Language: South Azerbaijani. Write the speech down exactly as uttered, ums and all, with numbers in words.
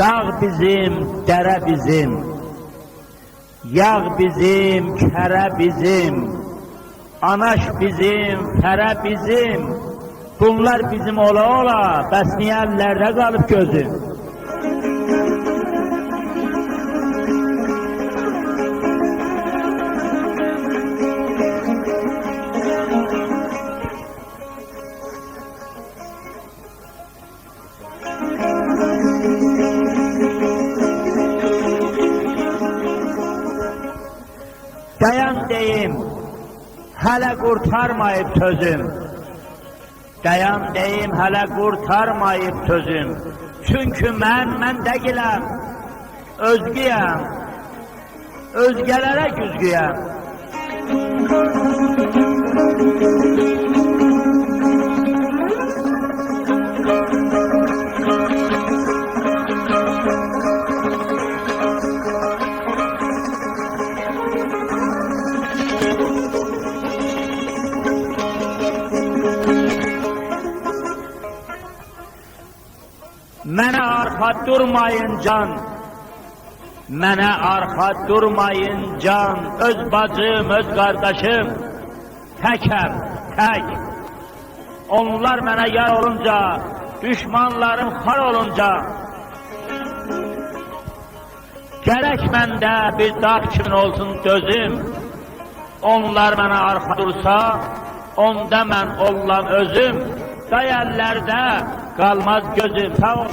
داغ بیزیم، دره بیزیم، یاغ بیزیم، کره بیزیم، آناش بیزیم، فره بیزیم. بونلار بیزیم اولا-اولا، بس نییه اللرده قالیب گؤزوم؟ دایان دئییم، هله قورتارماییب سؤزوم. دایان دئییم، هله قورتارماییب سؤزوم. چونکی من، من دئییلم، اؤزگه‌یم. اؤزگه‌لره گوزگویم. منه آرخا دورمایین جان، منه آرخا دورمایین جان، اؤز باجیم، اؤز قارداشیم، تکم، تک. اونلار منه یار اولونجا، دوشمانلاریم خوار اولونجا، گرک منده بیر داغ کیمین اولسون دؤزوم. اونلار منه آرخا دورسا، اوندا من اوللام اؤزوم. دای اللرده قالماز گؤزوم. ساغ اول.